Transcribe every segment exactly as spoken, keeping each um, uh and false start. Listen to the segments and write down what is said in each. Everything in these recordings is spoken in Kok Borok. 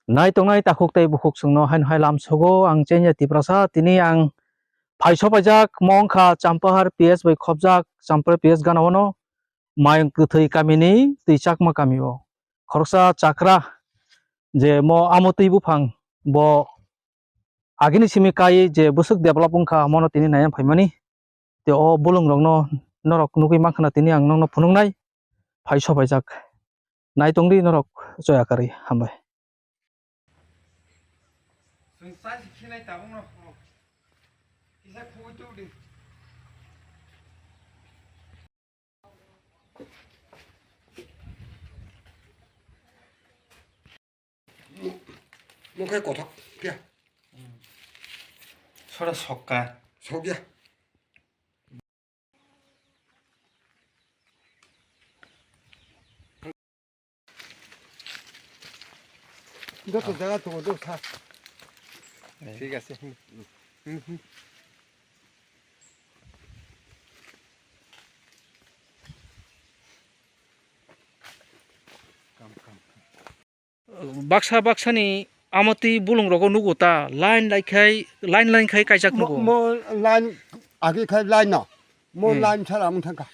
Nai tongnai takhuk tei bukhuk chwngno haino hai lam sogo, ang Chenya Tiprasa. Tini ang phai sopaijak, mo wngkha Champahar P S bai khopjak, Champahar P S gana o no Mayung Kwthwi kamini twi Chakma kami o. Khoroksa chakra je mo amo twi buphang bo agini simi kai je bwswk develop wngkha, mono tini naiya phaimani. Tei o bolong rokno norok nugwi mankha na, tini ang nokno phunuknai phai sopaijak. Nai tongdi norok choya karwi, hambai. Mo khe kothok phiya. Sora sokka. Sokya. Joto jaga tongo, joto sa. ঠিক আছে। Baksa baksani amotwi bolong rogo nugo ta, line lai khai, line line khai kaijak nugo. Mo line agi khai line no. Mo line sara mung thangkha.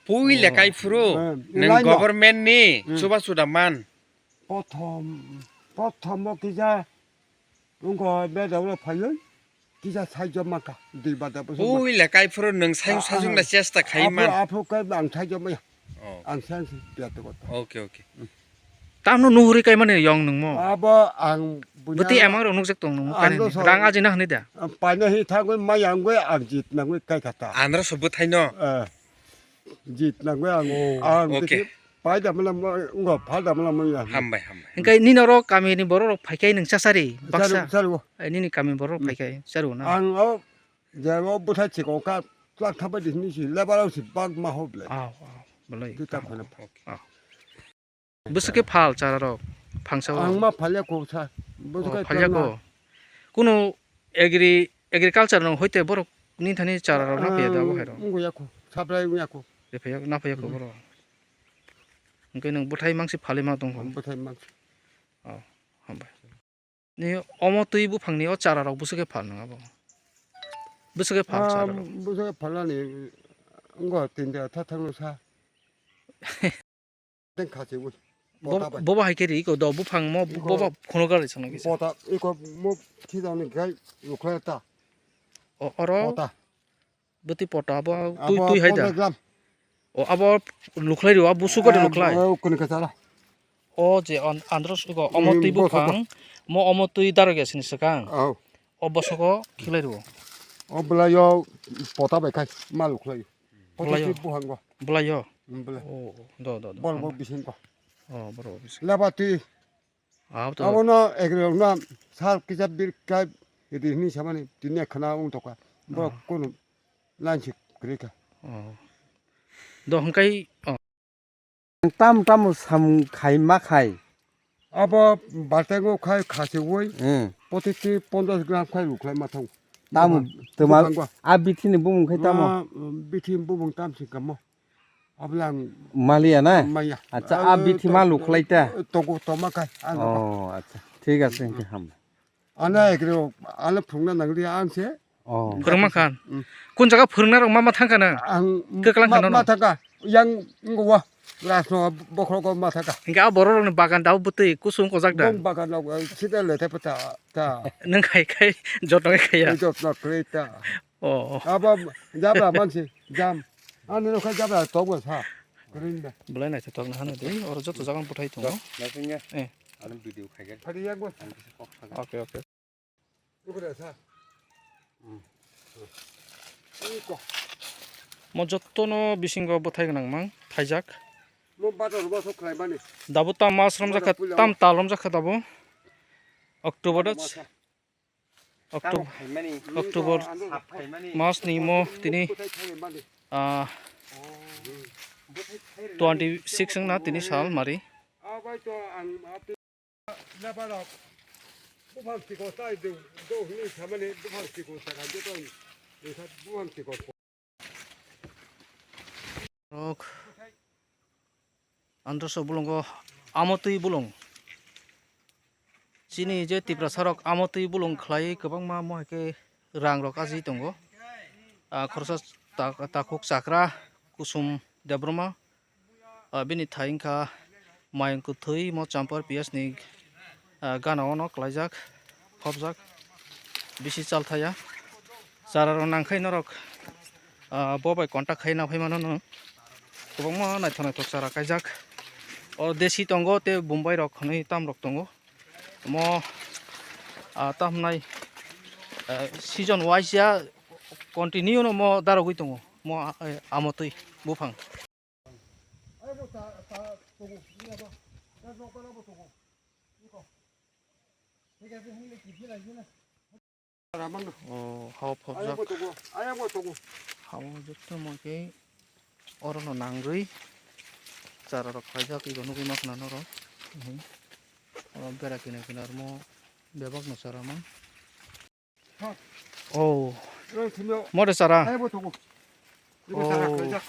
Puila kai phuru, hmm, nang line no. Government ni chuba chuda man. Prothom, prothom o kisa, wngkha bedaulo phaiwi. Kisa saijo maka, dui bada bosong maka. Puila kai phuru nwng sayung sajung na chesta khai man. Aphuru kai ang saijo maya. Oh. Ang sayang si biya to kota. Okay, okay. Tamno nuhuri kai mani yong nwng mo. Abo ang buti emang rok nukjak tong nwng mo kainwi. Rang aji na hwnwi da. Paina hi thangwi maya ngwi ang jit nangwi kai khata. Andro so bwthai no. Eh. Jit nangwi ang. Oh, ang okay. Pai da mala mo, ngo pha da mala mo ya. Hambai, hambai. Hingkai nini oro kami ni borok rok phaikai nwng chasari baksa. Charu, charu. Ai, nini kami borok rok phaikai charu na. Ang o je o bwthai chikon ka twlak thabai di hini si lebar o si bak ma hob le. Aw, aw, bolai. Duta phana. Okay. Aw. Bwswk khe phal chara rok phangsa o. Ang ma phalya ko sa. Bwswk khe phalya ko. Kunu agri, agriculture no hoite borok ni thani chara rok na phaida bo hai rok. Wngya ko. Saprai wngya ko. Phaiya na phaiya ko borok. Hwnkhe nwng bwthai mangsi phalwi ma tongkho. Bwthai mangsi. Oh, hambai. Ni omo twi buphangni o chara rok bwswk khe phal nang abo? Bwswk khe phal chara rok? Bwswk khe phalnani wngkha tinta tha thangno sa. Teng khachiwi. Bo-, pota bai. Bobo hai khe ri iko do buphang mo iko bobo khono gari sono kisa. Pota iko mo thidani gai rukhlai ta. O oro. Pota. Bwtwi pota abo twi, abo twi hai da. Pondro gram. O abo lukhlai rio, abo suka de lukhlai. O kuni kachara. O je an-, andro suka omo twi buphang, mo omo twi daro ge sini swkang. O bosoko khilai rio. O bwlaio pota bai khai ma lukhlai. Pota twi buhango. Bwlaio. Bwlai. O, do, do, do. Bol bo bising ko. O, bor bo bising. Laba twi. Abono egrokno sal kisa bir kai rihini samani tini khana wng tokha. Bo kunu lainsi kwrwi kha. Do hwnkhe tam tam sam khai ma khai. Abo baltengo khai khasiwi poti ti pondos gram khai rukhlai ma thang. Tamo twma a bithini bumung khai tamo. Bithini bumung tam si kamo. Abla ang maliya na? Maya. Acha, a bithi ma lukhlai ta? Togo toma kai. Oh, acha. Thik ase, hingke ham. Ana ekro, ana phungna nangli ang se. Oh. Phwrwngma khan. Kun jaga phwrwngna rok ma ma thangkha na? Ang kwklang ma, khana ma thangkha. Yang ngwa. Lasno bokhrogo ma thangkha. Hingke a borok rokni bagan dao bwtwi kusung kojak da? Bong bagan rok sida le te pata ta. Nang khai khai jotno khai ya. Jotno khai ta. Oh. Abo jabra mansi jam. Ani no khai jabra tokbo sa. Green da. Belai naithotok na hano de. Oro joto jagan bwthai tongo. Naisingya. Eh. Ani video khai gel. Phadi yakbo. Ani kisa kok saga. Okay, okay. Ukra sa. Iko. Mo jotto no bisingo bwthai gwnang mang thaijak. Mo bator bo sok khlai bani. Dabo tam mas romjakha, tam tal romjakha dabo. October da. October, October mas ni mo tini, ah, twenty six wngna tini sal mari. Rok. Androso bolongo amo twi bolong. Chini je Tiprasa rok amo twi bulung khlai kwbangma mo hai khe rang rok aji tongo. Ah, khoroksa ta-, takhuk chakra Kusum Debbarma, ah, bini thai wngkha Mayung Kwthwi mo Champar P S ni, ah, gana ono klaijak, khopjak, bisi chalthaya. Chara rok nangkhai norok, ah, bo bai contact khai na phai mano no. Kwbangma naithok naithok chara kaijak. O desi tongo tei Bombay rok hwnwi tam rok tongo. Mo, ah, tamo hwnai, ah, season wise ya continue no mo darogwi tongo mo, ah, eh, amotwi buphang. O, hao phobjak. Hao joto mo khe oro no nangwi chara rok khlaijak, ego nugwi ma khna norok. Oro bera kinar kinar mo bebak no chara man. Oh. Mo de chara. Oh.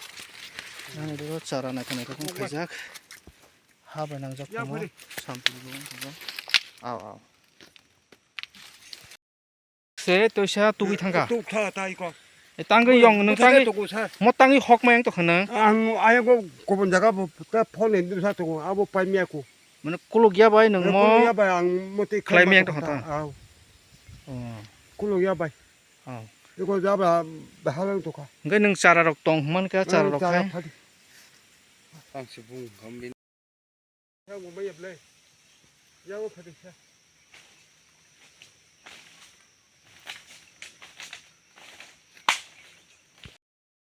Nani de chara naithok naithok khlaijak. Ha bai nangjak tongo. Sampli bo wngkha. Aw, aw. Se toisa tugwi thangkha. Tuk kha tai ko. E tangwi yong nung tangwi. Mo tangwi hok ma yang to khana. Ang ayang ko kobon jaga bo ta phone ni sa to abo pai mi ako. Mane kuluk ya bai nung mo. Kuluk ya bai ang mo tei khlai mi yang to khata. Aw. Oh. Kuluk ya bai. Oh. Iko jabra bahalang to kha. Ngai nung chara rok tong man kha chara rok khai. Tang si bung gam bin. Yang bo maya blai. Yang bo phadi kha.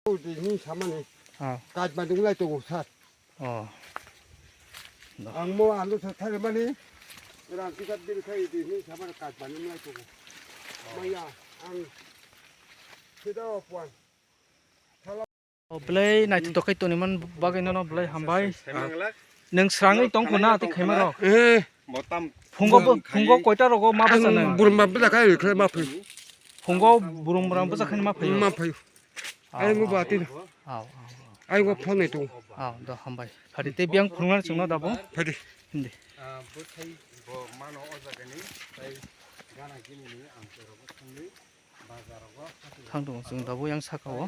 Udi ni samani. Ah. Kaj ma dung lai to sar. Oh. Ang mo alu sa thari mani. Rang kita bil khai udi ni samani kaj ma dung lai to. Maya ang. Sida puan. O belai naithotok khe tongwi man bagwi nono belai hambai. Nwng srangwi tong kho na tei khaima rok. Eh. Phungo bo, phungo koita rogo ma bwsa nwng? Burum bwsa khai khlai ma phaio. Phungo burum burum bwsa khai ma phaio. Ma phaio. Ai mo ba tin. Aw, aw, aw. Ai mo phone nai tong. Aw, do hambai. Phadi tei biyang phunuknani chwngno dabo. Phadi. Hindi. Ah, bwthai bo mano o jagani, tai gana gini ni ang terok thangwi bazar rogo. Thang tongo chwng dabo yang saka o.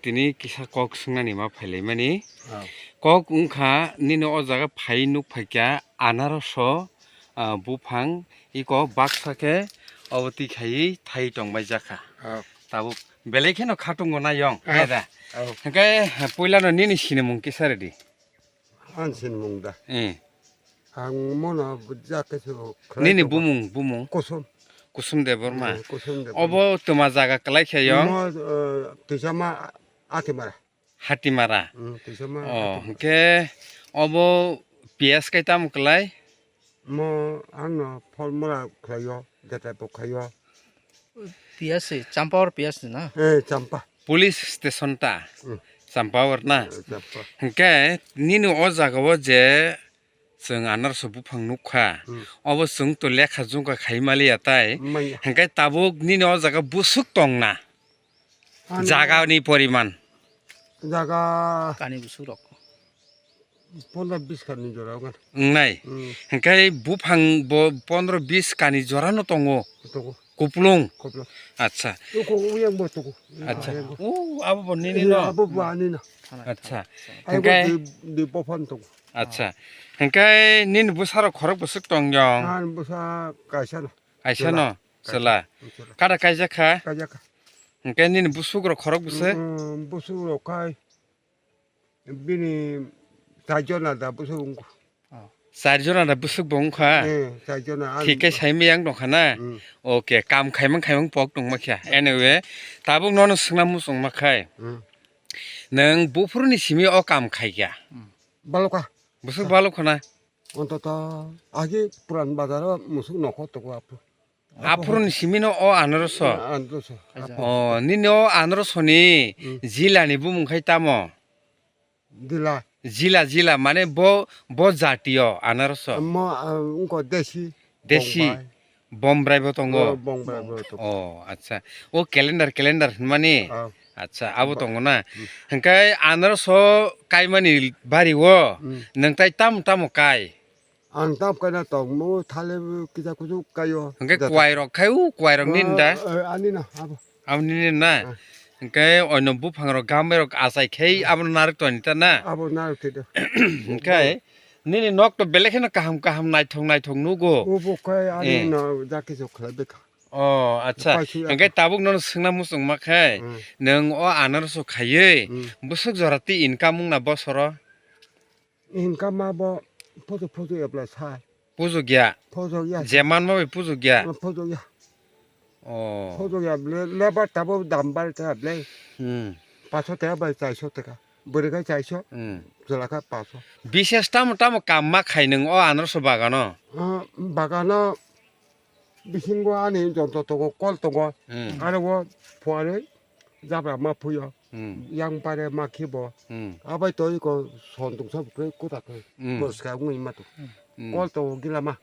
Tini kisa kok swngnani ma phailaimani. Oh. Kok wngkha nini o jaga phai nuk phaikha anaroso, ah, buphang iko baksa khe obo twi khaiwi thai tongbai jakha. Oh. Tabuk belai kheno khatungo na yong, oh, hai da? Oh. Hwnkhe puilano nini sinimung kisa rwdi. Ang sinimung da. Eh. Ang mono jake se o khlai. Nini tongo. Bumung, bumung? Kusum. Kusum Debbarma. Eh, Kusum Debbarma. Obo twma jaga kwlai khe yong? Mo, eh, Tisama Atimara. Hatimara. Mm, Tisama. Oh, Hatimara. Hwnkhe obo P S kai tamo kwlai? Mo ano formula khlaio, jetai bo khaio. P S se, Champawar P S se na? Eh, Champa. Police station ta? Mm. Champawar na? Eh, Champa. Hwnkhe nini o jaga o je chwng anaroso buphang nukha, hmm, obo chwng to lekha jungkha khai maliya tai. Manya. Hwnkhe tabuk nini o jaga busuk tongna? Ano jagani poriman? Jaga kani busuk rok? Pondro bis kani jora wngnai. Wngnai? Hmm. Hwnkhe buphang bo pondro bis kani jora no tongo? Tongo. Kuplung? Kuplung. Acha. Uko uyang bo tongo. Acha. Uyang bo. O, abo bo nini no? Abo bo ani no. Acha. Ai bo. Hwnkhe di, di bophan tongo. Acha. Hwnkhe nini bwsarok khorok bwswk tong yong? Ang bwsa kaisa no. Kaisa no? Chwla. Chwla. Chwla. Kada kaijak kha? Kaijak kha. Hwnkhe nini bwswk rok khorok bwswk? Mm, bwswk rok khai bini char jona da bwswk wngkha. Oh. Char jona da bwswk bo wngkha? Eh, char jona. Thik khe saimai yang tongkha na? Mm. Okay, kam khaimang khaimang pok tongma khe. Anyway, tabuk nono swngna muchungma khai. Mm. Nwng buphuruni simi o kam khaikha? Mm. Balokha. Bwswk balokha na? Ontoto agi puran bazaro musuk nokho tongo aphuru. Aphuruni simi no o anaroso? Anaroso. O, nini o anaroso ni, hmm, jila ni bumung khai tamo? Jila. Jila, jila, mane bo, bo jati o anaroso? Mo, ah, wngkha desi. Desi. Bombay. Bombrai bo tongo? O, Bombrai bo tongo. O, acha. O calendar, calendar hinmani? Ah. Acha, abo tongo na? Hmm. Hwnkhe anaroso kaimani bari o, hmm, nwng tai tamo tamo kai? Ang tam kaina tongmo thale kisa kusu kayo. Hwnkhe kwai rok khai u, kwai rok nini da? Eh, ani na, abo. Abo nini na? Ah. Hwnkhe oino buphang rok gambai rok achai khai abo narwk toni ta na? Abo narwk twi do. Hwnkhe nini nok to belai kheno kaham kaham naithok naithok nugo. Obo khai ani na jaki jok khlai bekha. Oh, acha. Hwnkhe tabuk nono swngna muchungma khai, hmm, nwng o anarso khaiwi, hmm, bwswk jora twi income wngna bosoro? Income abo photo photo ya bla sai. Pujukya? Pujukya. Je manma bai pujukya? Ah, pujukya. Oh. Pujukya bla, lebar tabuk dam bar ta bla. Hmm. Paso ta bai chaiso taka. Bwrwi khe chaiso, hmm, chwla khe paso. Bises tamo tamo kam ma khai nwng o anarso bagano? Ah, bagano bisingo ani joto tongo, kol tongo. Hmm. Aro o phuarwi jabra ma phuyo. Hmm. Yang pare ma khibo. Hmm. Abai to iko son tungsa bwkrwi kuta khe. Hmm. Bwskang wngwi ma tong. Hmm. Kol tongo gila ma.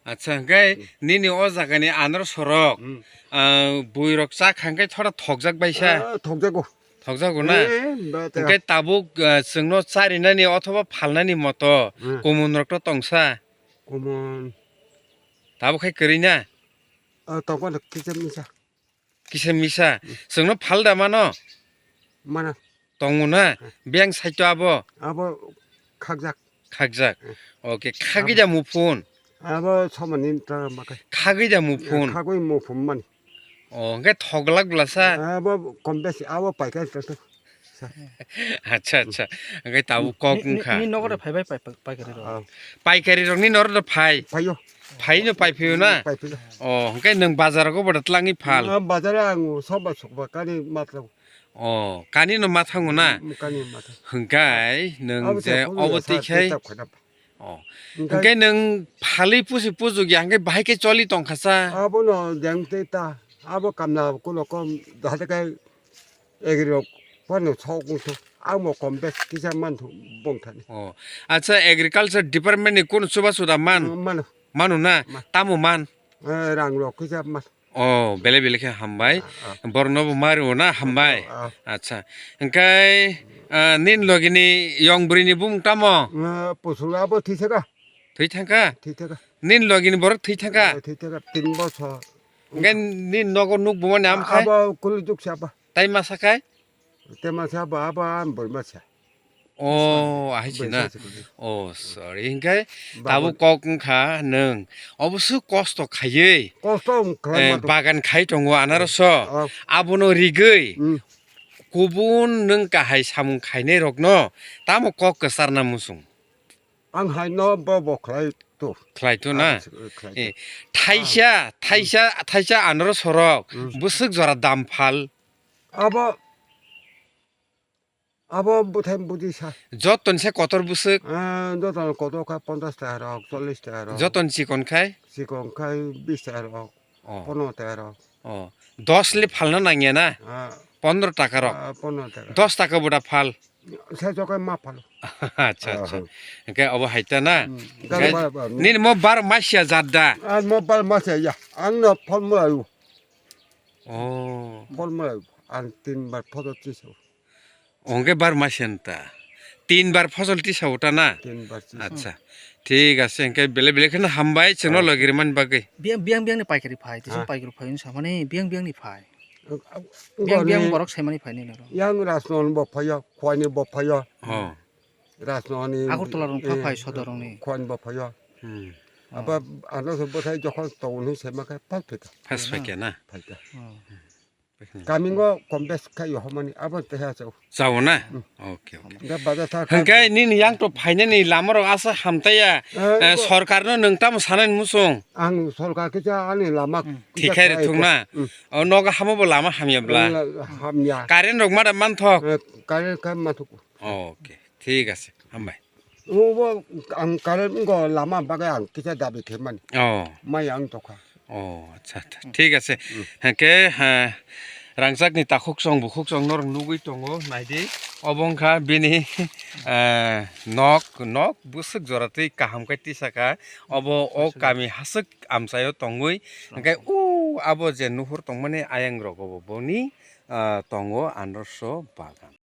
Acha, hwnkhe nini o jagani anarso rok, hmm, ah, bui rok cha kha hwnkhe thora thokjak bai sa? Ah, thokjago. Thokjago na? Eh, ba ta. Hwnkhe tabuk, ah, chwngno charinani othoba phalnani moto, hmm, kumun rok to tongsa? Kumun. Tabuk khai kwrwi na? Ah, tongma rok kisa misa. Kisa misa. Hmm. Chwngno phal da mano? Mano. Tongo na? Hmm. Biyang saito abo? Abo khakjak. Khakjak. Hmm. Okay, khagwi da muphun? Abo somani ta makai. Khagwi da muphun? Khagwi muphun mani. Oh, hwnkhe thoglak bwlasa? Abo kom besi, abo paikari ta. Acha, acha. Hwnkhe tabuk kok wngkha. Ni nogo de phaibai pai-, pai-, paikari rok? Ah. Paikari rokni noro de phai? Phaio. Phaino paiphaio na? Paiphaio. Oh, hwnkhe nwng bazar rogo boda tlangwi phal? Ah, bazar ang soba sokba kani matla. Oh, kani no mathango na? Mm, kani matha. Hwnkhe nwng je obo twi khai? Oh. Hwnkhe nwng phalwi pusi pujukya hwnkhe bahai khe choli tongkha sa? Abono jeng tei ta. Abo kamla kulo kom dahade kai Egri rok phano sok wngthu. Ang bo kom bes kisa manthu bongthani. Oh. Acha, agriculture department ni kunu chuba chuda man? Oh, mano. Mano na? Man. Tamo man? Eh, rang rok kisa man. Oh, bele bele khe hambai. Ah, ah. Borno bo mari o na hambai. Ah, ah. Acha. Hwnkhe, ah, nin logi ni yong bwrwi ni bumung tamo? Eh, pusula bo thwi thaka. Thwi thangkha? Thwi thaka. Nin logi ni borok thwi thangkha? Eh, thwi thaka, tin bosor. Hwnkhe nin nogo nuk buma ni am khai? Abo kulu juk si abo. Tai masa khai? Te masa abo, abo ang boi masa. Oh, ahai si na? Oh, sorry. Hwnkhe tabuk kok wngkha nwng. Obo swk kosto khaiwi. Kosto wng khlai eh, ma to. Bagan khai tongo anarso. Oh. Abono rigwi. Hmm. Kubun nwng kahai samung khainai rokno tamo kok kwcharna muchung? Ang hai no bo bo khlai to. Khlai to na? Ah, khlai to. Eh, thaisa, thaisa, thaisa anarso rok, hmm, bwswk jora dam phal? Abo, abo bwthai budi sa. Joton se kotor bwswk? Ah, joton kotor kha ponchash taka rok, chollish taka rok. Joton chikon khai? Chikon khai bish taka rok. Oh. Pono taka rok. Oh. Dos le phalna nangya na? Ah. Pondro taka rok. Ah, pondro taka. Dos taka buda phal. Sa jokai ma phalo. Acha, acha. Ah. Hwnkhe obo hai ta na? Hmm. Hwnkhe bar, bar, bar. Nini mo bar masia jat da? Ah, mo bar masia ya. Ang no phol mo ayu. Oh. Phol mo ayu. Ang tin bar photo chiso. Hwnkhe bar masia ta. Tin bar phosol tisa uta na? Tin bar tisa. Acha. Thik ase, hwnkhe bele bele kheno hambai, chwngno logi rwmani bagwi. Biyang, biyang, biyang ni paikari phai, tisa paikari phai wngsa mani, biyang, biyang ni phai. Biyang, biyang borok saimani phai nini oro. Yang Rajnoni bo phaio, Khowai ni bo phaio. Oh. Rajnoni, Agartala rok pha phai, Sodor rok ni. Khowai ni bo phaio. Hmm. Abo ano se bwthai jokhon tongo hinwi saima khe phal phaikha. Phas phaikha na? Phaikha. Oh. Kamingo kom bes khai yo homani abo teha chao. Chao na? Hmm. Okay, okay. Da baja tha. Hwnkhe nini yang to phainani lama rok asa hamtaya, eh, eh, bo- sorkar no nwng tamo sanani muchung? Ang sorkar kisa ani lama, hmm, kisa thikhai khai rithung na? Hmm. O nogo hamo bo lama hamya bla? La-, hamya. Current rok ma da manthok? Eh, current kha manthok. Okay. Thik ase, hambai. Obo ang current wngkha lama bagwi ang kisa dabi khe mani. Oh. Mai ang tokha. Oh, acha, acha. Thik ase. Hmm. Hwnkhe, ha, rangchakni takhuk chwng bukhuk chwng norok nugwi tongo, naidi. Obo wngkha bini, eh, nok, nok bwswk jora twi kaham khe tisaka. Obo o kami haswk amchaio tongwi. Hwnkhe u abo je nuhur tongmani ayang rogo bo boni, ah, tongo anarso bagan.